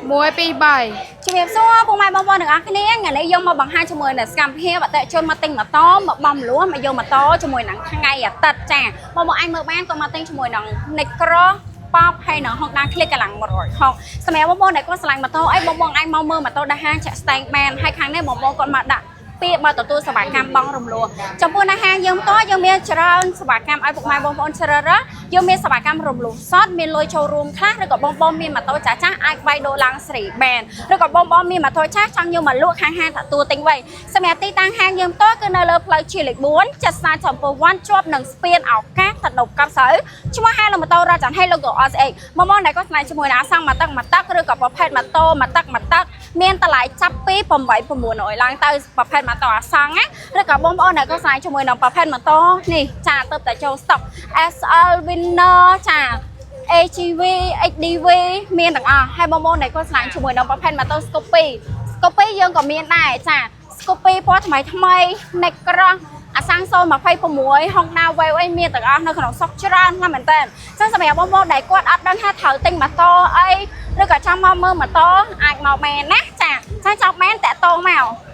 1 2 3 ជំរាបសួរពុកម៉ែបងប្អូនទាំងអស់គ្នា។ថ្ងៃនេះយើងមកបង្ហាញជាមួយនឹងសកម្មភាពអតិថិជនមកទិញម៉ូតូមកបំលួសមកយកម៉ូតូជាមួយនឹងថ្ងៃអាទិត្យចាបងប្អូនអាចមើលបានក៏មកទិញជាមួយនឹង Necro Pop ហើយនឹង Honda Click កម្លាំង160សម្រាប់បងប្អូនដែលគាត់ស្រឡាញ់ម៉ូតូអីបងប្អូនអាចមកមើលម៉ូតូដល់ហាងចាក់ស្តែងបានហើយខាងនេះបងប្អូនគាត់មកដាក់ពាក្យមកទទួលសេវាកម្មបង់រំលោះចំពោះនៅហាងយើងផ្ទាល់យើងមានច្រើនសេវាកម្មឲ្យពុកម៉ែបងប្អូនជ្រើសរើសយើងមានសេវាកម្មរំលោះសតមានលុយចូលរួមខ្លះឬក៏បងប្អូនមានម៉ូតូចាស់ចាស់អាចវាយដូរឡើងសេរីបានឬក៏បងប្អូនមានម៉ូតូចាស់ចង់យកមកលក់ខាងហាងទទួលទិញវិញសម្រាប់ទីតាំងហាងយើងផ្ទាល់គឺនៅលើផ្លូវជាលេខ4ចិត្តស្នាចំពោះវ័នជាប់នឹងស្ពានឱកាសតដប់កັບស្រូវឈ្មោះហាងលម៉ូតូរ៉ាចាន់ហេ logo RCX មកមកដែលគាត់ស្នេហ៍ជាមួយនឹងអាសង់មួយទឹកមួយទឹកឬក៏ប្រភេទម៉ូតូមួយទឹកមួយទឹកមានតម្លៃចាប់ពី8 900ឡើងទៅប្រភេទម៉ូតូអាសង់ណាឬក៏បងប្អូនដែលគាត់ស្នេហ៍ជាមួយនឹងប្រភេទម៉ូតូនេះចាទៅតែចូលស្តុក SL Winner ចា AGV HDV មានទាំងអស់ហើយបងប្អូនដែលគាត់ស្លាញ់ជាមួយនឹងប្រភេទម៉ូតូ Scoopy Scoopy យើងក៏មានដែរចា Scoopy ពណ៌ថ្មីថ្មី Necros អាសាំង026 Honda Wave អីមានទាំងអស់នៅក្នុងស្តុកច្រើនខ្លាំងមែនតើចឹងសម្រាប់បងប្អូនដែលគាត់អត់ដឹងថាត្រូវទិញម៉ូតូអីឬក៏ចង់មកមើលម៉ូតូអាចមកមែនណាចាចាចង់មែនតាក់តងមក។